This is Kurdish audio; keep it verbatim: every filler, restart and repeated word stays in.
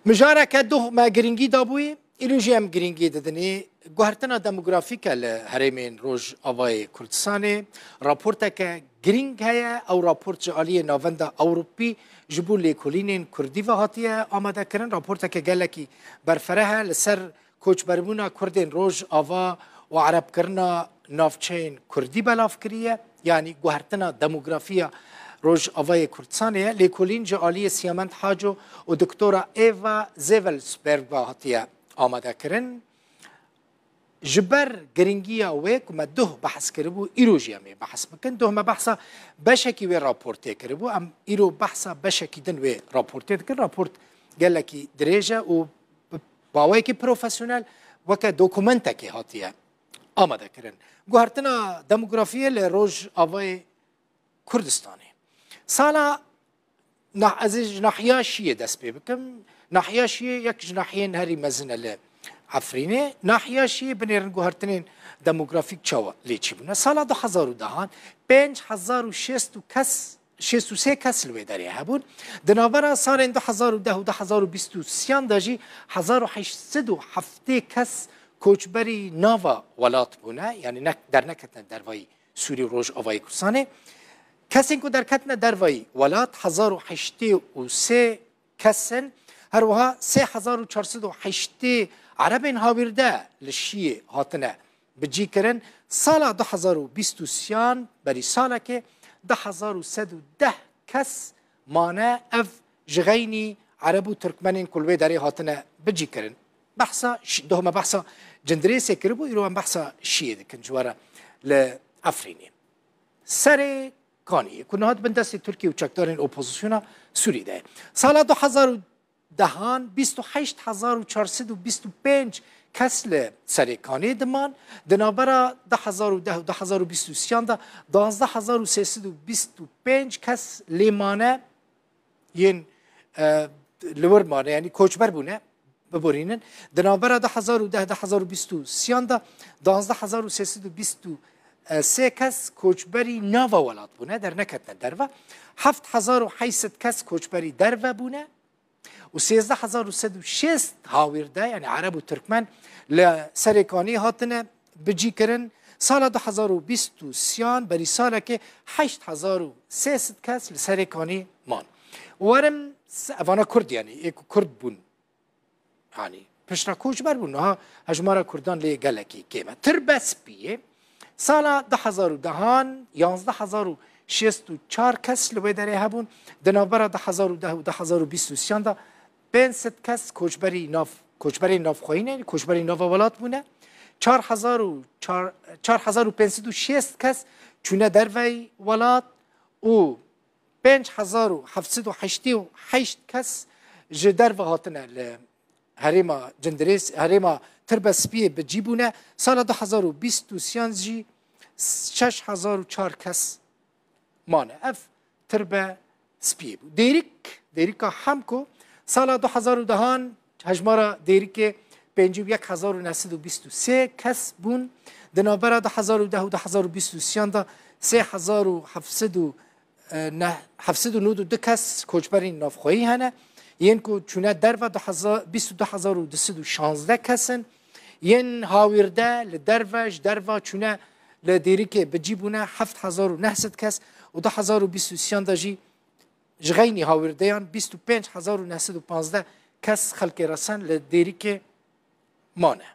Mijareke doh me girîngî dabûyî, îro jî em girîngî didinî. Guhertina demografîk e li herêmên Rojavayê Kurdistanê. Raporteke girîng heye. Ew raport ji aliyê Navenda Ewropî ji bo lêkolînên Kurdî ve hatiye amadekirin. Raporteke gelekî berfereh e li ser koçberbûna Kurdên Rojava û erebkirina navçeyên Kurdî belav kiriye, yanî guhertina demografiya Rojavayê Kurdistanê ye. Lêkolîn ji aliyê Siyamend Haco û Doktora Eva Zevelsberg ve hatiye amadekirin. Ji ber girîngiya wê ku me doh behs kiribû, îro jî em ê behs bikin. Doh me behsa beşekî wê raportê kiribû. Em îro behsa beşekî din wê raportê dikin. Raport gelekî dirêj e û bi, bi awayekî profesyonel weke dokumentekê hatiye amadekirin. Guhertina demografiyê li Rojavayê Kurdistanê. Sala nah-, ez ê ji nahiya Şiyê dest pê bikim. Nahiya Şiyê yek ji nahiyên herî mezin e li Efrînê. Nahiya Şiyê binêrin guhertinên demografîk çawa lê çîbûne. Sala du hezar û dehan pênc hezar û şêst û kes, şêst û sê kes li wê derê hebûn. Di navbera salên du hezar û deh û du hezar û bîst û sêyan de jî hezar û heşt sed û heftê kes koçberî nava welat bûne, yanî ne, derneketine dervayî Sûrî û Rojavayê Kurdistanê. Kesên ku derketine dervayî welat hezar û heştê û sê kes in. Her wiha sê hezar û çar sed û heştê erebên hawîrde li Şiyê hatine bicî kirin. Sala du hezar û bîst û sêyan berî salekê du hezar û sed û deh kes mane, ev ji xeynî ereb û tirkmenên ku li wê derê hatine bicî kirin. Behsa şi-, doh me behsa Cindirêsê kiribû, îro em behsa Şiyê dikin, ji we re li Efrînê. Serê Kaniyê, ku niha di bin destê Tirkiye û çekdarên opozisyona Sûrî de ye. Sala du hezar û dehan bîst û heşt hezar û çar sed û bîst û pênc kes li Serê Kaniyê diman. Di navbera du hezar û deh û du hezar û bîst û sêyan de duwazdeh hezar û sê sed û bîst û pênc kes lê mane yên, e, li wir mane, yanî koçber bûne, biborînin. Di navbera du hezar û deh du hezar û bîst û sêyan de duwazdeh hezar û sê sed û bîst û sê kes koçberî nava welat bûne, derneketine derve. Heft hezar û heşt sed kes koçberî derve bûne û sêzdeh hezar û sed û şêst hawîrde, yanî ereb û tirkmen, li Serê Kaniyê hatine bicî kirin. Sala du hezar û bîst û sêyan berî salekê heşt hezar û sê sed kes li Serê Kaniyê man. Werim se-, evana Kurd, yanî ê ku Kurd bûn, yanî piştre koçber bûn, niha hejmara Kurdan lê gelekî kêm e. Tirbe spiyê, sala du hezar û dehan yanzdeh hezar û şêst û çar kes li wê derê hebûn. Di navbera du hezar û deh û du hezar û bîst û sêyan de pênc sed kes koçberî nav, koçberên navxweyî ne, koçberî nava welat bûne. Çar hezar û çar, çar hezar û pênc sed û şêst kes çûne derveyî welat û pênc hezar û heft sed û heştê û heşt kes ji derve hatine li herêma Cindirês, herêma Tirbe Spiyê bi cî bûne. Sala du hezar û bîst û sêyan jî şeş hezar û çar kes mane. Ev Tirbe Spiyê bû. Dêrik, Dêrika Hemko, sala du hezar û dehan hejmara Dêrikê pêncî û yek hezar û neh sed û bîst û sê kes bûn. Di navbera du hezar û deh û du hezar û bîst û sêyan de sê hezar û heft sed û, e, neh, heft sed û nod û du kes koçberên navxweyî hene. Yên ku çûne derve du hezar, bîst û du hezar û du sed û şazdeh kes in. Yên hawîrde li derve, ji derve çûne li Dêrikê bi cî bûne heft hezar û neh sed kes û du hezar û bîst û sêyan de jî ji xeynî hawîrdeyan bîst û pênc hezar û neh sed û panzdeh kes xelkê resen li Dêrikê mane.